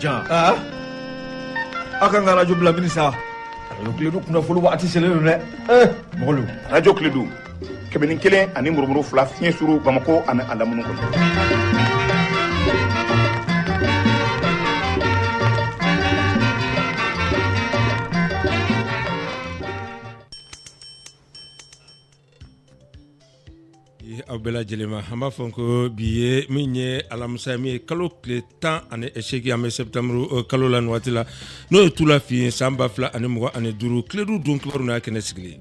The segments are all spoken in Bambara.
Jan, aa, aw kan ka arajo bila mini sa? Arajo Kiledu kunnafoni waati selen don dɛ. Ee, mɔgɔ lo. Radio Kiledu, 101.2 fiɲɛ suru, Bamakɔ ani a lamini kɔnɔ. Aw bɛɛ lajɛlen ma, an b'a fɔ ko bi ye min ye alamisa, min ye kalo tile 18, an bɛ septembre kalo la nin waati la, n'o ye tula fin san 2025. Kiledu don kibaru n'a kɛnɛ sigilen,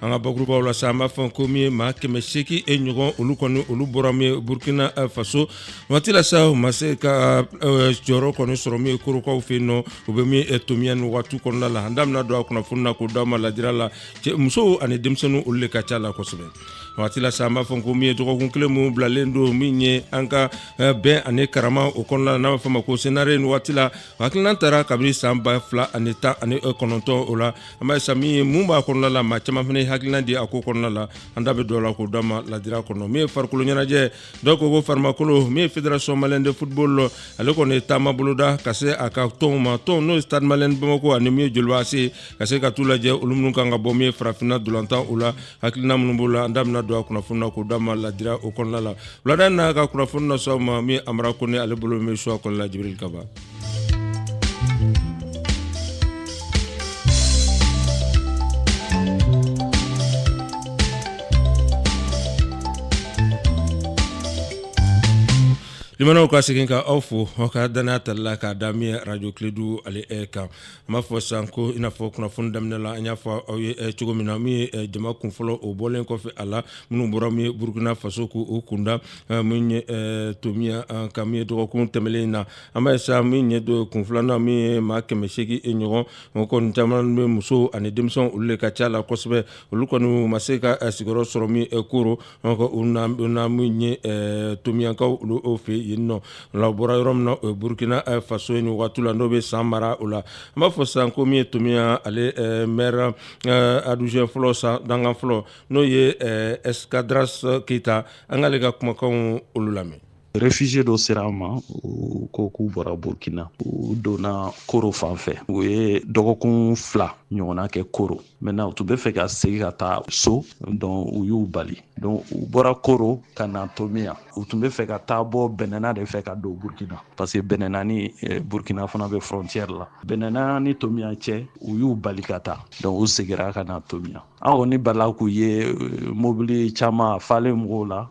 an ka bakurubaw la sa, an b'a fɔ ko min ye maa 800 e ɲɔgɔn, olu kɔni olu bɔra min ye Burkina Faso waati la sa, u ma se ka jɔyɔrɔ kɔni sɔrɔ min ye Korokaw fɛ yen nɔ, u bɛ min ye Tomiya nin waati kɔnɔna la. An da bɛna don a kunnafoni na k'o d'aw ma ladira la. Musow ani denmisɛnninw, olu de ka ca la kosɛbɛ waati la sa. An b'a fɔ ko min ye dɔgɔkun kelen min bilalen don min ye an ka bɛn ani karama o kɔnɔna la, n'a b'a fɔ ma ko CNRA, nin waati la hakilina taara kabini san 2019. O la, an b'a ye sa, min ye mun b'a kɔnɔna la, maa caman fana ye hakilina di a ko kɔnɔna la. An da bɛ dɔw la k'o d'a ma ladira kɔnɔ. Min ye farikolo ɲɛnajɛ, dɔw ko ko farimakolo, min ye Fédération malienne de football, ale kɔni ye taama boloda ka se a ka tɔnw ma, tɔn n'o ye Stade Malien Bamako ani min ye Joliba AC, ka se ka t'u lajɛ, olu minnu kan ka bɔ min ye farafinna dolantan o la, hakilina minnu b'o la, an da bɛna don a kunnafoni na k'o d'a ma ladira o kɔnɔna la. Wulada in na ka kunnafoni na s'aw ma, min ye Amara Kone, ale bolo bɛ suwa kɔnɔna la, Jibril Kaba. Limanaw, ka segin ka aw fo aw ka danaya tali la k'a da min ye arajo Kiledu ale kan. An b'a fɔ sisan ko i n'a fɔ kunnafoni daminɛ la, an y'a fɔ aw ye cogo min na, min ye jama kun fɔlɔ, o bɔlen kɔfɛ a la, minnu bɔra min ye Burukina Faso k'u kunda min ye Tomiya ka min ye dɔgɔkun tɛmɛnen in na, an b'a ye sa, min ye kun filanan, min ye maa 800 ɲɔgɔn, o kɔni caman bɛ musow ani denmisɛnw, olu de ka ca la kosɛbɛ. Olu kɔni ma se ka sigiyɔrɔ sɔrɔ min Koro, u na min ye Tomiyakaw olu fɛ yen nɔ la, u bɔra yɔrɔ min na, o ye Burukina Faso ye nin waati la, n'o bɛ san mara o la. An b'a fɔ sisan ko min ye Tomiya ale maire adjoint fɔlɔ, sa dankan fɔlɔ, n'o ye Escadras Keyita, an k'ale ka kumakanw olu lamɛn. Réfugié dɔ sera an ma, u ko k'u bɔra Burkina, u donna Koro fan fɛ, u ye dɔgɔkun 2 ɲɔgɔnna kɛ Koro. Maintenant, u tun bɛ fɛ ka segin ka taa so, donc u y'u bali. Donc u bɔra Koro ka na Tomiya. U tun bɛ fɛ ka taa bɔ Bɛnɛna de fɛ ka don Burkina, parce que Bɛnɛna ni Burkina fana bɛ frontière la. Bɛnɛna ni Tomiya cɛ, u y'u bali ka taa, donc u seginna ka na Tomiya. An kɔni balila k'u ye mobili caman falen mɔgɔw la,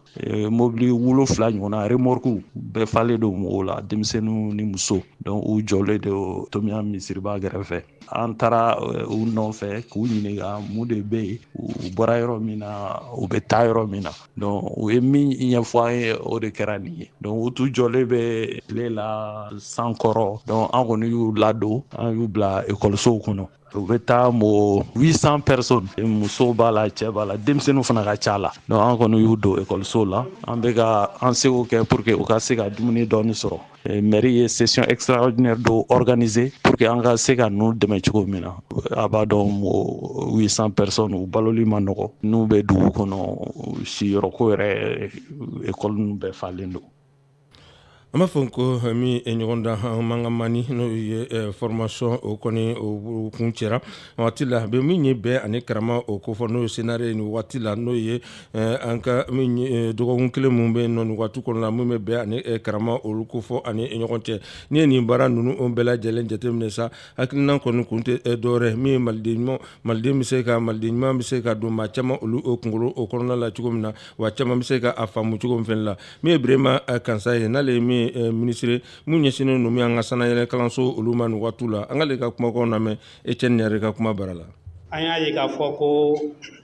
mobili 7 ɲɔgɔnna, remorque bɛɛ falen don mɔgɔw la, denmisɛnninw ni muso. Donc u jɔlen don Tomiya misiriba kɛrɛfɛ. An taara u nɔfɛ k'u ɲininka mun de bɛ yen, u bɔra yɔrɔ min na, u bɛ taa yɔrɔ min na. Donc u ye min ɲɛfɔ an ye, o de kɛra nin ye. Donc u tun jɔlen bɛ tile la, san kɔrɔ. Donc an kɔni y'u ladon, an y'u bila ekɔlisow kɔnɔ. U bɛ taa mɔgɔ 800 personnes, musow b'a la, cɛ b'a la, denmisɛnninw fana ka ca la. Donc an kɔni y'u don ekɔliso la. An bɛ ka an seko kɛ pour que u ka se ka dumuni dɔɔni sɔrɔ. Mairie ye session extraordinaire dɔ organiser pour que an ka se ka ninnu dɛmɛ cogo min na. A b'a dɔn, mɔgɔ 800 personnes, u baloli ma nɔgɔ. N'u bɛ dugu kɔnɔ, siyɔrɔko yɛrɛ, ekɔli ninnu bɛɛ falen don. An b'a fɔ ko min ye ɲɔgɔn dan mangamani, n'o ye formation, o kɔni o kun cɛra waati la, bɛ min ye bɛn ani karama o kofɔ, n'o ye CNRA nin waati la, n'o ye an ka min ye dɔgɔkun kelen min bɛ yen nɔ nin waati kɔnɔna la, min bɛ bɛn ani karama olu kofɔ ani ɲɔgɔn cɛ. N'i ye nin baara ninnu bɛɛ lajɛlen jateminɛ sa, hakilina kɔni kun tɛ dɔwɛrɛ min ye maliden ɲuman, maliden bɛ se ka, maliden ɲuman bɛ se ka don maa caman olu kunkolo o kɔnɔna la cogo min na, wa caman bɛ se ka a faamu cogo min fɛnɛ la. Min ye Birema Kansa ye, n'ale ye min ye minisiri mun ɲɛsinnen don min an ka sanayɛlɛ kalanso olu ma nin waati la, an k'ale ka kumakanw lamɛn Etienne yɛrɛ ka kuma bara la. An y'a ye k'a fɔ ko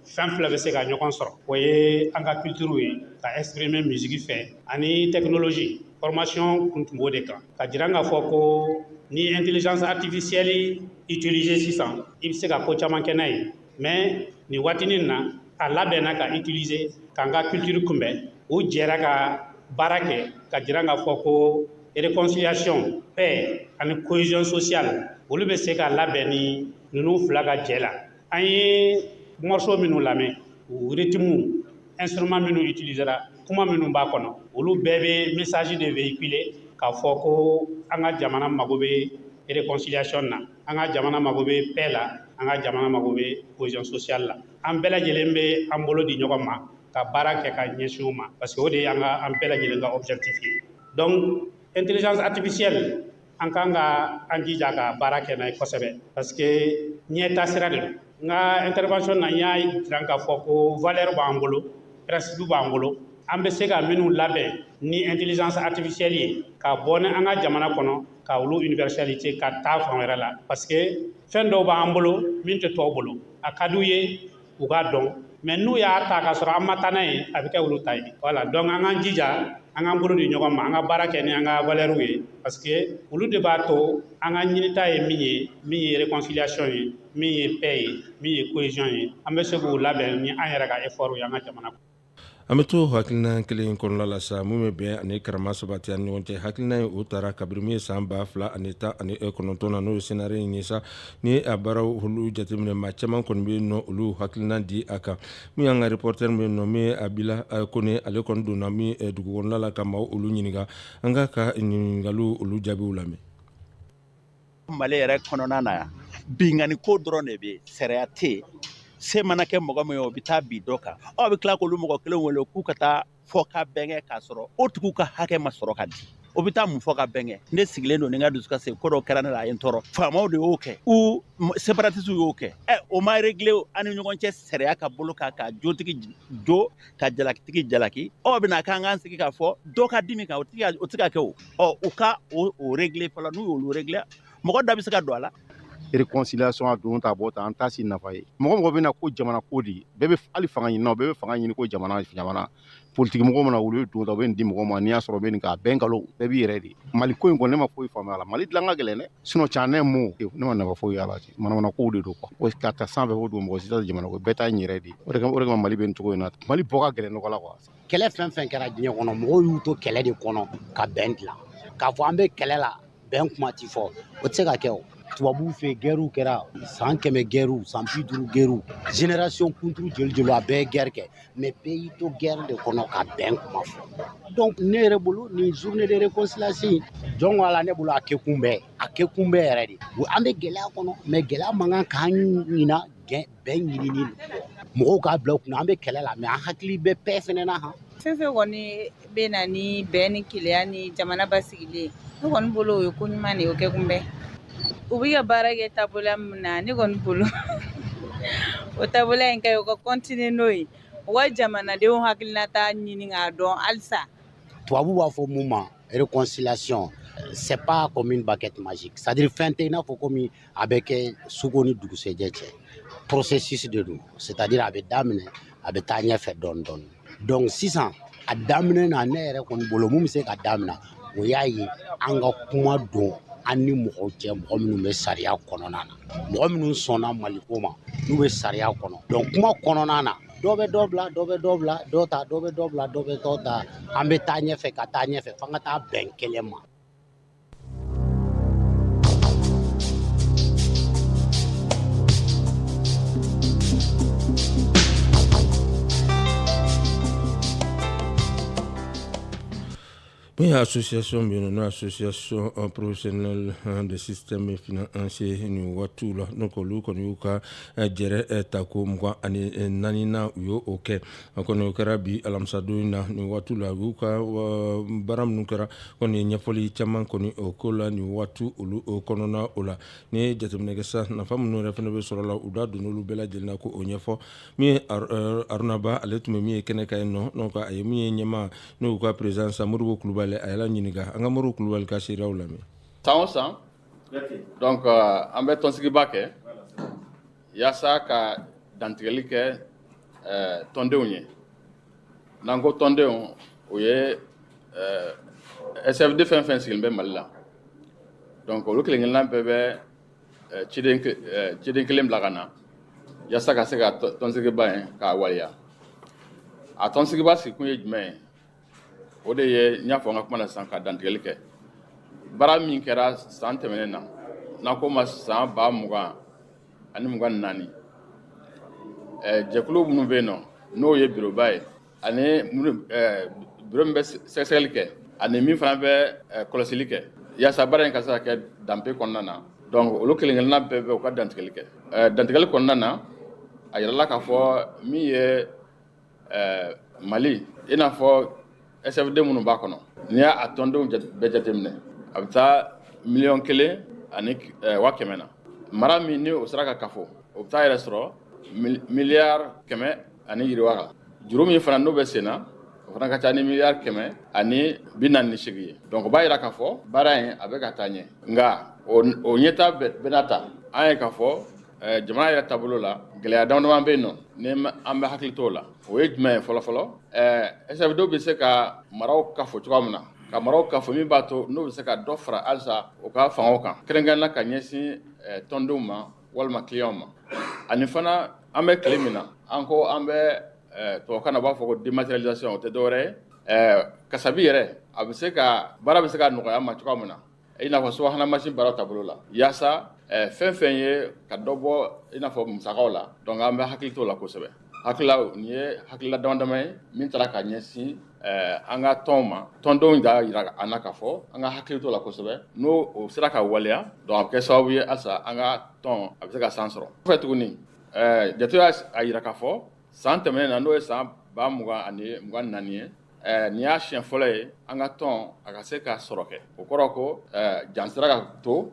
fɛn fila bɛ se ka ɲɔgɔn sɔrɔ, o ye an ka culture ye ka exprimer musique fɛ ani technologie. Formation kun tun b'o de kan, ka jira k'a fɔ ko ni intelligence artificielle utiliser sisan, i bɛ se ka ko caman kɛ n'a ye. Mais nin waatinin na, a labɛnna ka utiliser k'an ka culture kunbɛn. U jɛra ka baara kɛ ka jira k'a fɔ ko réconciliation, paix ani cohésion sociale, olu bɛ se ka labɛn ni ninnu fila ka jɛ la. An ye morceau minnu lamɛn, u rythme, instrument minnu utilisera, kuma minnu b'a kɔnɔ, olu bɛɛ bɛ message de véhiculer. K'a fɔ ko an ka jamana mago bɛ réconciliation na, an ka jamana mago bɛ paix la, an ka jamana mago bɛ cohésion sociale la. An bɛɛ lajɛlen bɛ an bolo di ɲɔgɔn ma ka baara kɛ ka ɲɛsin o ma, parce que o de ye an ka an bɛɛ lajɛlen ka objectif ye. Donc intelligence artificielle, an kan ka an jija ka baara kɛ n'a ye kosɛbɛ, parce que ɲɛta sira de don. N ka intervention na, n y'a jira k'a fɔ ko valeur b'an bolo, principe b'an bolo, an bɛ se ka minnu labɛn ni intelligence artificielle ye ka bɔ ni an ka jamana kɔnɔ, ka olu universalité ka taa fan wɛrɛ la, parce que fɛn dɔw b'an bolo min tɛ tɔw bolo. A ka d'u ye u k'a dɔn, mais n'u y'a ta k'a sɔrɔ an ma taa n'a ye, a bɛ kɛ olu ta ye. Voilà, donc an k'an jija, an k'an bolo di ɲɔgɔn ma, an ka baara kɛ ni an ka valeurs ye, parce que olu de b'a to an ka ɲinita ye min ye, min ye réconciliation ye, min ye paix ye, min ye cohésion ye, an bɛ se k'u labɛn ni an yɛrɛ ka effort ye an ka jamana kɔnɔ. An bɛ to hakilina kelen kɔnɔna la sa, mun bɛ bɛn ani karama sabati ani ɲɔgɔn cɛ. Hakilina ye o taara kabini min ye san 2019 na, n'o ye CNR in ye sa. Ni a baaraw olu jateminɛ, maa caman kɔni bɛ yen nɔ, olu hakilina di a kan. Min y'an ka reporter bɛ yen nɔ, min ye Abila Kone, ale kɔni donna min dugu kɔnɔna la ka maaw olu ɲininka. An k'a ka ɲininkaliw olu jaabiw lamɛn. Mali yɛrɛ kɔnɔna na yan, binkanni ko dɔrɔn de bɛ yen, sariya tɛ yen. Se mana kɛ mɔgɔ min ye, o bɛ taa bi dɔ kan. Aw bɛ tila k'olu mɔgɔ kelen wele k'u ka taa fɔ ka bɛn kɛ, k'a sɔrɔ o tigiw ka hakɛ ma sɔrɔ ka di. O bɛ taa mun fɔ ka bɛn kɛ? Ne sigilen don ni n ka dusukasi, ko dɔ kɛra ne la, a ye n tɔɔrɔ. Faamaw de y'o kɛ ou séparatiste y'o kɛ. Ɛ, o ma réglé an ni ɲɔgɔn cɛ sariya ka bolo kan, ka jotigi jo, ka jalakitigi jalaki. Aw bɛna k'an k'an sigi k'a fɔ dɔ ka dimi kan, o tɛ ka kɛ. O ɔ, u ka o réglé fɔlɔ. N'u y'olu réglé, mɔgɔ da bɛ se ka don a la. Réconciliation a don ta bɔ ta, an t'a si nafa ye. Mɔgɔ mɔgɔ bɛna ko jamana ko de, bɛɛ bɛ hali fanga ɲini na, bɛɛ bɛ fanga ɲini ko jamana jamana. Politiki mɔgɔw mana wuli, don ta, u bɛ nin di mɔgɔ ma, n'i y'a sɔrɔ u bɛ nin kɛ, a bɛɛ nkalon, bɛɛ b'i yɛrɛ de. Mali ko in kɔni, ne ma foyi faamuya a la. Mali dilan ka gɛlɛn dɛ, sinon can mo, ne ma nafa foyi y'a la. Manamana kow de don quoi. Ka taa sanfɛ fo dugu, mɔgɔ si tɛ jamana ko, bɛɛ ta n yɛrɛ de. O de kama Mali bɛ nin cogo in na. Mali bɔ ka gɛlɛn nɔgɔ la quoi. Kɛlɛ fɛn fɛn kɛra diɲɛ kɔnɔ, mɔgɔw y'u to kɛlɛ de kɔnɔ ka bɛn dilan. K'a fɔ an bɛ kɛlɛ la, bɛn kuma ti fɔ, o tɛ se ka kɛ. O tubabuw fɛ, guerrew kɛra san 100 guerrew, san 50 guerrew, génération kunturu joli joli, a bɛɛ ye guerre kɛ, mais bɛɛ y'i to guerre de kɔnɔ ka bɛn kuma fɔ. Donc ne yɛrɛ bolo, nin journée de réconciliation, jɔn ko ala, ne bolo a kɛ kun bɛɛ, a kɛ kun bɛɛ yɛrɛ de. An bɛ gɛlɛya kɔnɔ, mais gɛlɛya man kan k'an ɲina bɛn ɲinini kɔ. Mɔgɔw k'a bila u kunna, an bɛ kɛlɛ la, mais an hakili bɛ paix fɛnɛ na han. Fɛn fɛn kɔni bɛ na ni bɛn ni kelenya ni jamana basigilen, ne kɔni bolo o ye ko ɲuman de ye, o kɛ kun bɛɛ. U bɛ ka baara kɛ taabolo min na, ne kɔni bolo o taabolo in ka ɲi, u ka continuer n'o ye, u ka jamanadenw hakilinata ɲini k'a dɔn halisa. Tubabu b'a fɔ mun ma réconciliation, c'est pas comme une baguette magique, c'est à dire fɛn tɛ i n'a fɔ komi a bɛ kɛ suko ni dugusɛjɛ cɛ. Processus de don, c'est à dire a bɛ daminɛ, a bɛ taa ɲɛfɛ dɔɔni dɔɔni. Donc sisan a daminɛ na, ne yɛrɛ kɔni bolo, mun bɛ se ka daminɛ, o y'a ye an ka kuma don an ni mɔgɔw cɛ, mɔgɔ minnu bɛ sariya kɔnɔna na, mɔgɔ minnu sɔnna Maliko ma, n'u bɛ sariya kɔnɔ. Donc kuma kɔnɔna na, dɔ bɛ dɔ bila, dɔ bɛ dɔ bila, dɔ ta, dɔ bɛ dɔ bila, dɔ bɛ dɔ ta, an bɛ taa ɲɛfɛ, ka taa ɲɛfɛ f'an ka taa bɛn kelen ma. Min ye association bɛ yen nɔ, n'o ye association professionnelle de système financier, nin waatiw la, donc olu kɔni y'u ka jɛrɛ ta ko 24nan, u y'o o kɛ. A kɔni o kɛra bi alamisadon in na. Nin waatiw la, u y'u ka baara minnu kɛra kɔni, ɲɛfɔli caman kɔni o ko la nin waati olu o kɔnɔna o la. Ni ye jateminɛ kɛ sa, nafa minnu yɛrɛ fana bɛ sɔrɔ la, u da donna olu bɛɛ lajɛlen na ko o ɲɛfɔ. Min ye Aruna Ba, ale tun bɛ min ye kɛnɛ kan yen nɔ, donc a ye min ye ɲɛmaa, n'o y'u ka président sa, Modibo Kulubali, a yɛrɛ ɲininka. An ka Modibo Kulubali ka seereyaw lamɛn. San o san, donc an bɛ tɔnsigiba kɛ yaasa ka dantigɛli kɛ tɔndenw ye. N'an ko tɔndenw, o ye SFD fɛn fɛn sigilen bɛ Mali la. Donc olu kelen kelenna bɛɛ bɛ ciden kelen bila ka na yaasa ka se ka tɔnsigiba in k'a waleya. A tɔnsigiba sigikun ye jumɛn ye? O de ye n y'a fɔ n ka kuma na sisan, ka dantigɛli kɛ baara min kɛra san tɛmɛnen na, n'an ko ma san 2024. Jɛkulu minnu bɛ yen nɔ, n'o ye biroba ye ani biro min bɛ sɛgɛsɛgɛli kɛ. Ani min fana bɛ kɔlɔsili kɛ yaasa baara in ka se ka kɛ danbe kɔnɔna na. Donc olu kelen-kelenna bɛɛ bɛ u ka dantigɛli kɛ. Dantigɛli kɔnɔna na, a yirala k'a fɔ min ye Mali, i n'a fɔ SFD minnu b'a kɔnɔ, n'i y'a tɔndenw bɛɛ jateminɛ, a bɛ taa 1,1 miliyɔn na. Mara min ni o sera ka kafo, o bɛ taa yɛrɛ sɔrɔ 100 miliyari ani yiriwa kan. Juru min fana n'o bɛ sen na, o fana ka ca ni 148 miliyari ye. Donc o b'a jira k'a fɔ baara in a bɛ ka taa ɲɛ. Nka o ɲɛta bɛɛ n'a ta, an ye k'a fɔ jamana yɛrɛ taabolo la, gɛlɛya dama bɛ yen nɔ ni an bɛ hakili t'o la. O ye jumɛn ye? Fɔlɔfɔlɔ, SFD bɛ se ka maraw kafo cogoya min na, ka maraw kafo min b'a to n'o bɛ se ka dɔ fara halisa u ka fangaw kan, kɛrɛnkɛrɛn ka ɲɛsin tɔndenw ma walima clients ma. Ani fana, an bɛ tile min na, an ko an bɛ tubabukan na, u b'a fɔ ko dématérialisation. O tɛ dɔwɛrɛ ye, kasabi yɛrɛ a bɛ se ka baara bɛ se ka nɔgɔya ma cogoya min na, i n'a fɔ subahana mansin baaraw taabolo la, yaasa fɛn fɛn ye ka dɔ bɔ i n'a fɔ musakaw la. Donc an bɛ hakili t'o la kosɛbɛ. Hakilila nin ye hakilila dama dama ye min taara ka ɲɛsin an ka tɔnw ma. Tɔndenw y'a jira an na k'a fɔ an ka hakili t'o la kosɛbɛ. N'o o sera ka waleya, donc a bɛ kɛ sababu ye halisa an ka tɔn a bɛ se ka san sɔrɔ. Kɔfɛ tuguni, jate y'a jira k'a fɔ san tɛmɛnen na, n'o ye san 2024 ye, nin y'a siɲɛ fɔlɔ ye an ka tɔn a ka se ka sɔrɔ kɛ. O kɔrɔ ko jan sera ka to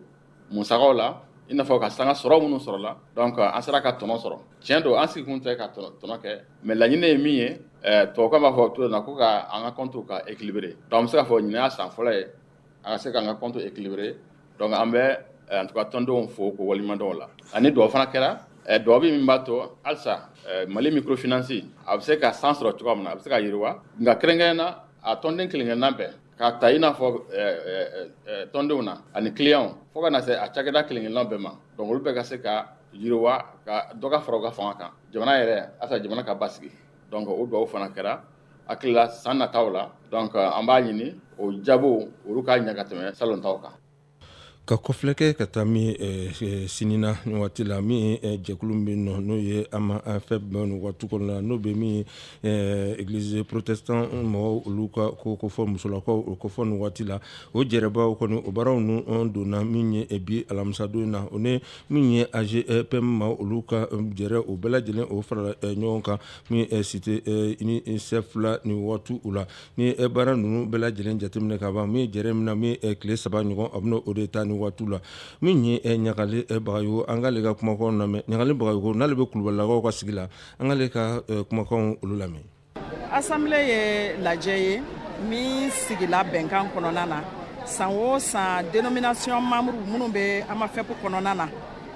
musakaw la, i n'a fɔ ka sanga sɔrɔ minnu sɔrɔla. Donc an sera ka tɔnɔ sɔrɔ. Tiɲɛ don, an sigikun tɛ ka tɔnɔ kɛ, mais laɲini ye min ye, tubabukan b'a fɔ cogo min na ko ka an ka compte ka équilibré. Donc an bɛ se k'a fɔ ɲinan y'a san fɔlɔ ye a ka se k'an ka compte équilibré. Donc an bɛ en tout cas tɔndenw fo k'u waleɲuman dɔn o la. Ani dugawu fana kɛra, dugawu min b'a to halisa Mali microfinance a bɛ se ka san sɔrɔ cogoya min na, a bɛ se ka yiriwa. Nka kɛrɛnkɛrɛn na, a tɔnden kelen-kelenna bɛɛ k'a ta, i n'a fɔ tɔndenw na ani clients, fo ka na se a cakɛda kelen-kelenna bɛɛ ma. Donc olu bɛɛ ka se ka yiriwa, ka dɔ ka fara u ka fanga kan, jamana yɛrɛ halisa jamana ka basigi. Donc o dugawu fana kɛra. Hakili la, san nataw la, donc an b'a ɲini o jaabiw olu k'a ɲɛ ka tɛmɛ salon taw kan. Ka kɔfilɛ kɛ ka taa min sini na nin waati la, min jɛkulu min bɛ yen nɔ, n'o ye AMAFEP nin waati kɔnɔna na, n'o bɛ min église protestant mɔgɔw olu ka ko ko fɔ musolakaw o ko fɔ nin waati la, o jɛrɛbaw kɔni, o baaraw ninnu donna min ye bi alamisadon na, o ni min ye AGPM ma olu ka jɛrɛ, o bɛɛ lajɛlen o farala ɲɔgɔn kan min cité UNICEF la nin waati u la. Ni baara ninnu bɛɛ lajɛlen jateminɛ ka ban, min ye jɛrɛ min na, min tile 3 ɲɔgɔn a bɛna o de ta nin waati la, min ye Ɲagali Bagayogo, an k'ale ka kumakanw lamɛn. Ɲagali Bagayogo, n'ale bɛ Kulubalilakaw ka sigi la, an k'ale ka kumakanw olu lamɛn. Assemblée ye lajɛ ye min sigila bɛnkan kɔnɔna na. San o san, dénomination membre minnu bɛ AMAFEP kɔnɔna na,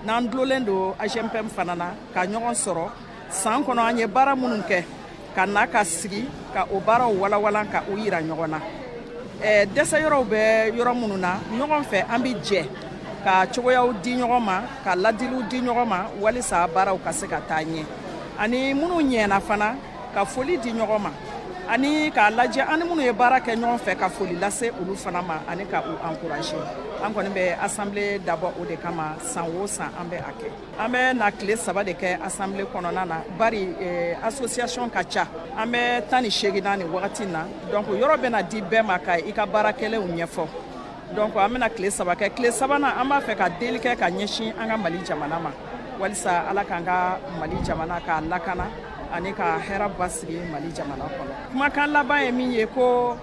n'an dulolen don AGMPM fana na, ka ɲɔgɔn sɔrɔ san kɔnɔ, an ye baara minnu kɛ, ka na ka sigi ka o baaraw walanwalan, ka u yira ɲɔgɔn na, dɛsɛ yɔrɔw bɛ yɔrɔ minnu na. Ɲɔgɔn fɛ, an bɛ jɛ ka cogoyaw di ɲɔgɔn ma, ka ladiliw di ɲɔgɔn ma, walisa baaraw ka se ka taa ɲɛ. Ani minnu ɲɛna fana, ka foli di ɲɔgɔn ma, ani k'a lajɛ ani minnu ye baara kɛ ɲɔgɔn fɛ, ka foli lase olu fana ma, ani ka u encourager. An kɔni bɛ assemblée dabɔ o de kama. San o san, an bɛ a kɛ. An bɛ na tile 3 de kɛ assemblée kɔnɔna na, bari association ka ca, an bɛ 18 na nin wagati na. Donc yɔrɔ bɛ na di bɛɛ ma ka i ka baara kɛlenw ɲɛfɔ. Donc an bɛna tile 3 kɛ. Tile sabanan, an b'a fɛ ka deli kɛ ka ɲɛsin an ka Mali jamana ma, walisa Ala k'an ka Mali jamana k'a lakana ani ka hɛrɛ basigi Mali jamana kɔnɔ. Kumakan laban ye min ye ko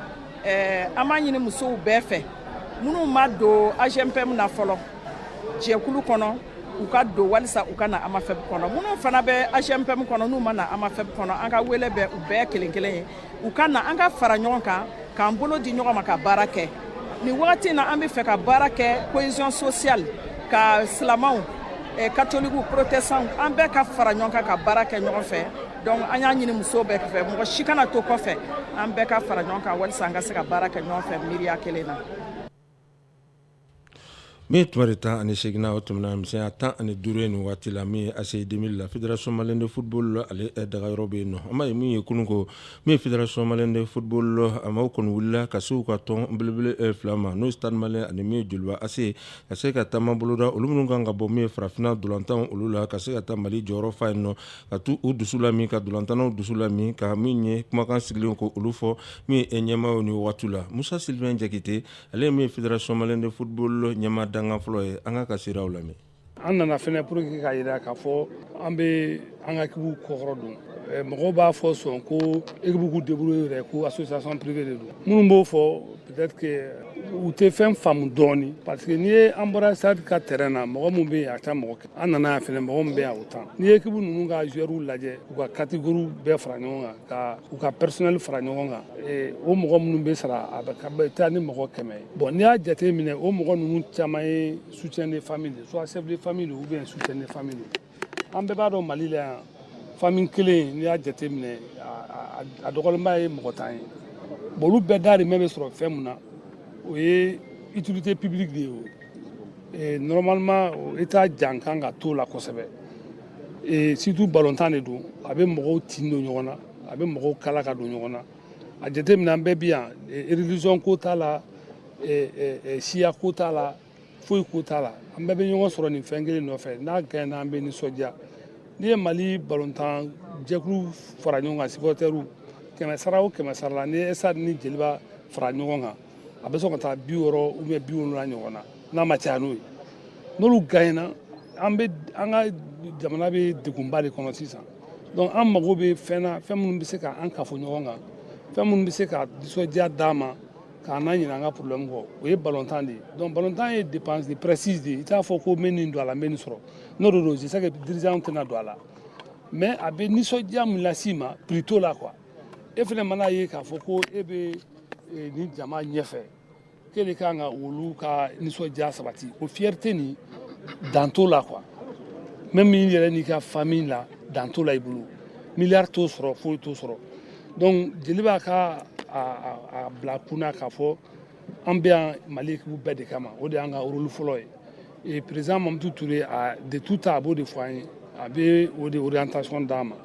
an b'a ɲini musow bɛɛ fɛ minnu ma don AGMPM na fɔlɔ jɛkulu kɔnɔ, u ka don walisa u ka na AMAFEP kɔnɔ. Minnu fana bɛ AGMPM kɔnɔ, n'u ma na AMAFEP kɔnɔ, an ka wele bɛ u bɛɛ kelen kelen ye, u ka na, an ka fara ɲɔgɔn kan, k'an bolo di ɲɔgɔn ma ka baara kɛ. Nin wagati na, an bɛ fɛ ka baara kɛ cohésion sociale, ka silamɛw, catholiques, protestants, an bɛɛ ka fara ɲɔgɔn kan ka baara kɛ ɲɔgɔn fɛ. Donc an y'a ɲini musow bɛɛ fɛ, mɔgɔ si kana to kɔfɛ, an bɛɛ ka fara ɲɔgɔn kan walisa an ka se ka baara kɛ ɲɔgɔn fɛ miiriya kelen na. Min ye tuma de 18 na, o tɛmɛna misɛnya 15 ye nin waati la. Min ye ACI 2000 la, Fédération malienne de football, ale dagayɔrɔ bɛ yen nɔ. An b'a ye min ye kunun ko min ye Fédération malienne de football, a maaw kɔni wulila ka se u ka tɔn belebele fila ma, n'o ye Stade Malien ani min ye Joliba AC, ka se ka taama boloda olu minnu kan ka bɔ min ye farafinna dolantan olu la, ka se ka taa Mali jɔyɔrɔ fa yen nɔ, ka t'u u dusu lamin, ka dolantannaw dusu lamin, ka min ye kumakan sigilen ko olu fɔ min ye ɲɛmaaw ni waati la. Musa Sylvain Jakite, ale ye min ye Fédération malienne de football ɲɛmaa dankan fɔlɔ ye, an ka siraw lamɛn. An nana fɛnɛ pour que k'a yira k'a fɔ an bɛ an ka équipe kɔkɔrɔ don. Mɔgɔw b'a fɔ sɔn ko équipe k'u débrouiller yɛrɛ, ko association privée de don. Minnu b'o fɔ, peut-être que u tɛ fɛn faamu dɔɔni, parce que n'i ye an bɔra stade ka terrain na, mɔgɔ min bɛ yen, a ka ca mɔgɔ. An nana yan fɛnɛ, mɔgɔ min bɛ yan, o tan. N'i ye équipe ninnu ka joueurs lajɛ, u ka catégorie bɛɛ fara ɲɔgɔn kan, ka u ka personnel fara ɲɔgɔn kan, o mɔgɔ minnu bɛ sara, a bɛ taa ni mɔgɔ 100 ye. Bon, n'i y'a jate minɛ, o mɔgɔ ninnu caman ye soutien de famille de, soit chef de famille ou bien soutien de famille. An bɛɛ b'a dɔn, Mali la yan, famille kelen, n'i y'a jate minɛ, a dɔgɔlenba ye mɔgɔ 10 ye. Bon, olu bɛɛ dahirimɛ bɛ sɔrɔ fɛn mun na, o ye utilité publique de ye. O normalement, État jan kan ka t'o la kosɛbɛ, et surtout balontan de don, a bɛ mɔgɔw tin don ɲɔgɔn na, a bɛ mɔgɔw kala ka don ɲɔgɔn na. A jate minɛ, an bɛɛ bi yan, religion ko t'a la, siya ko t'a la, foyi ko t'a la, an bɛɛ bɛ ɲɔgɔn sɔrɔ nin fɛn kelen nɔfɛ. N'a gagné, an bɛ nisɔndiya. N'i ye Mali balontan jɛkulu fara ɲɔgɔn kan, supporters 100 sara o 100 sara la, n'i ye Stade ni Joliba fara ɲɔgɔn kan, a bɛ sɔn ka taa 60 ou bien 70 ɲɔgɔn na, n'a ma caya n'o ye. N'olu gagnena, an bɛ an ka jamana bɛ degunba de kɔnɔ sisan. Donc an mago bɛ fɛn na, fɛn minnu bɛ se k'an kafo ɲɔgɔn kan, fɛn minnu bɛ se ka nisɔndiya d'an ma, k'an n'a ɲinɛ an ka problème kɔ, o ye balontan de ye. Donc balontan ye dépense de précise de ye. I t'a fɔ ko n bɛ nin don a la, n bɛ nin sɔrɔ. N'o de don, je sais que dirigeant tɛna don a la, mais a bɛ nisɔndiya min las'i ma, prix t'o la quoi. E fɛnɛ mana ye k'a fɔ ko e bɛ nin jama ɲɛfɛ, k'e de kan ka olu ka nisɔndiya sabati, o fierté nin, dan t'o la quoi. Même i yɛrɛ n'i ka famille la, dan t'o la i bolo. Miliyari t'o sɔrɔ, foyi t'o sɔrɔ. Donc Joliba ka a bila kunna k'a fɔ an bɛ yan Mali équipe bɛɛ de kama, o de y'an ka rôle fɔlɔ ye. Et président Mamutu Ture, a de tout temps, a b'o de fɔ an ye, a bɛ o de orientation d'an ma.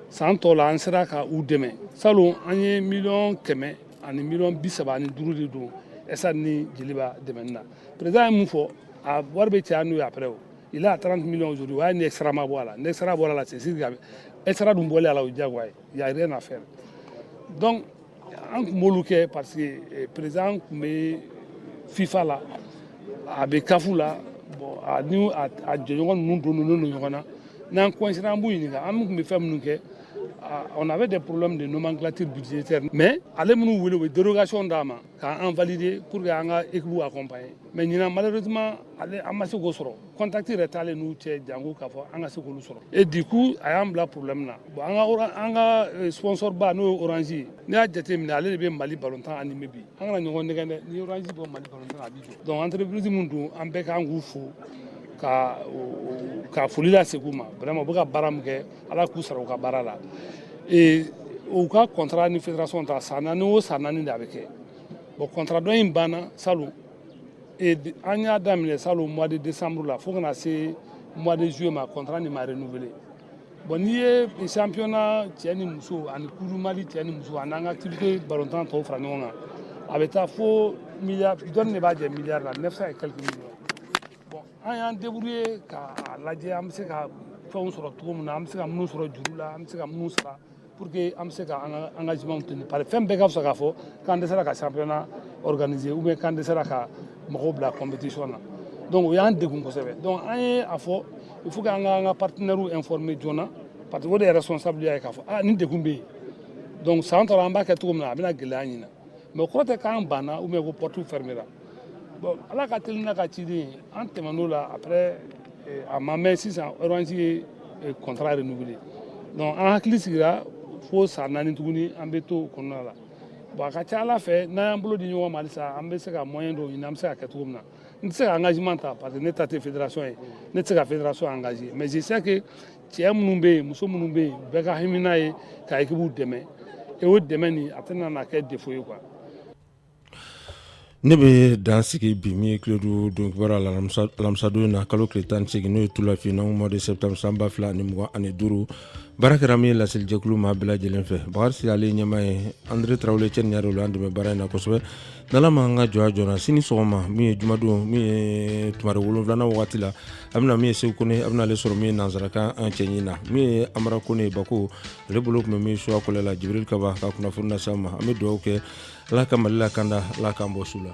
San tɔw la, an sera ka u dɛmɛ. Salon, an ye 135 miliyɔn de don Stade ni Joliba dɛmɛni na. Président ye mun fɔ? A wari bɛ caya n'o ye. Après o, il est à 30 millions aujourd'hui. O y'a ni extra ma bɔ a la. Ni extra bɔra a la, c'est sûr que extra dun bɔlen a la, o ye diyagoya ye, il y a rien à faire. Donc an tun b'olu kɛ parce que président tun bɛ FIFA la, a bɛ CAF la. Bon, a ni a jɔɲɔgɔn ninnu donnen don ɲɔgɔn na. N'an coincera, an b'u ɲininka an tun bɛ fɛn minnu kɛ. On avait des problèmes de nomenclature budgétaire, mais ale minnu wele, u bɛ dérogation d'a ma k'an valider pour que an ka équipe accompagner. Mais ɲinan, malheureusement, ale, an ma se k'o sɔrɔ. Contact yɛrɛ t'ale n'u cɛ jango k'a fɔ an ka se k'olu sɔrɔ. Et du coup, a y'an bila problème na. Bon, an ka sponsor ba, n'o ye Orange ye, n'i y'a jateminɛ, ale de bɛ Mali balontan animé bi. An kana ɲɔgɔn nɛgɛn dɛ, ni Orange bɔ Mali balontan, a b'i jɔ. Donc entreprise mun don, an bɛɛ kan k'u fo ka foli lase u ma. Vraiment, u bɛ ka baara min kɛ, Ala k'u sara u ka baara la. Et u ka contrat ni fédération ta, san 4 o san 4 de a bɛ kɛ. Bon, contrat dɔ in banna salon, et an y'a daminɛ salon mois de décembre la fo ka na se mois de juillet ma, contrat nin ma renouveler. Bon, n'i ye championnat cɛ ni muso ani coupe du Mali cɛ ni muso ani an ka activité balontan tɔw fara ɲɔgɔn kan, a bɛ taa fo miliyari dɔɔni de b'a jɛ miliyari la, 900 et quelques millions. Bon, an y'an débrouiller k'a lajɛ an bɛ se ka fɛnw sɔrɔ cogo min na, an bɛ se ka minnu sɔrɔ juru la, an bɛ se ka minnu sara pour que an bɛ se ka an ka engagement tenir. Parce que fɛn bɛɛ ka fisa k'a fɔ k'an dɛsɛra ka championnat organiser ou bien k'an dɛsɛra ka mɔgɔw bila compétition na. Donc o y'an degun kosɛbɛ. Donc an ye a fɔ, il faut que an ka partenaires informer joona, parce que o de ye responsable ye k'a fɔ ah, nin degun bɛ yen. Donc san tɔ la, an b'a kɛ cogo min na, a bɛna gɛlɛya ɲina, mais o kɔrɔ tɛ k'an banna ou bien ko porte fermera. Bon, Ala ka teli n'a ka ciden ye, an tɛmɛn'o la. Après, a ma mɛn sisan, Orange ye contrat renouvelé. Donc an hakili sigira fo san 4 tuguni, an bɛ to o kɔnɔna la. Bon, a ka ca Ala fɛ, n'an y'an bolo di ɲɔgɔn ma halisa, an bɛ se ka moyen dɔw ɲini, an bɛ se ka kɛ cogo min na. N tɛ se ka engagement ta parce que ne ta tɛ fédération ye, ne tɛ se ka fédération engagé, mais je sais que cɛ minnu bɛ yen, muso minnu bɛ yen, bɛɛ ka hamina ye ka équipe dɛmɛ, et o dɛmɛ nin, a tɛna na kɛ défaut ye quoi. Ne bɛ dan sigi bi min ye Kiledu don kibaru alamisadon na, kalo tile 18, n'o ye tulafin n'an mois de septembre san 2025. Baara kɛra min ye laselijɛkulu maa bɛɛ lajɛlen fɛ, Bakari Sise ale ɲɛmaa ye, Andre Tarawele cɛ ni yɛrɛ an dɛmɛ baara in na kosɛbɛ. N'Ala ma an ka jɔ joona, sini sɔgɔma min ye jumadon, min ye tumari 7nan wagati la, a bɛna min ye Segu Kone, a bɛna ale sɔrɔ min ye nansarakan an cɛɲi na. Min ye Amara Kone Bako, ale bolo tun bɛ min suwa kɔlɛ la, Jibril Kaba ka kunnafoni lase an ma. An bɛ dugawu kɛ, Ala ka Mali lakanda, Ala k'an bɔ su la.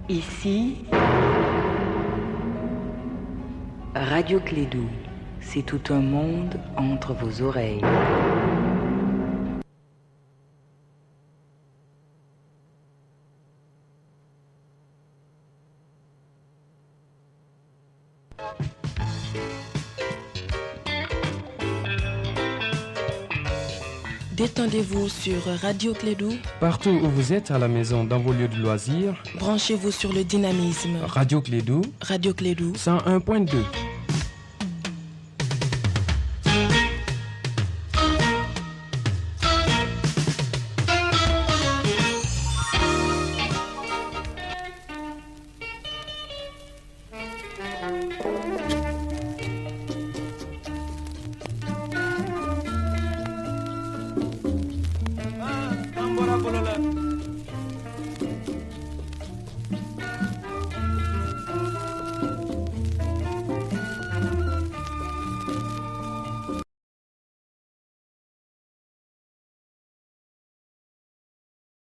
Ici, Radio Klédu, c'est tout un monde entre vos oreilles. Détendez-vous sur Radio Klédu. Partout où vous êtes, à la maison, dans vos lieux de loisirs. Branchez-vous sur le dynamisme. Radio Klédu. Radio Klédu. 101.2.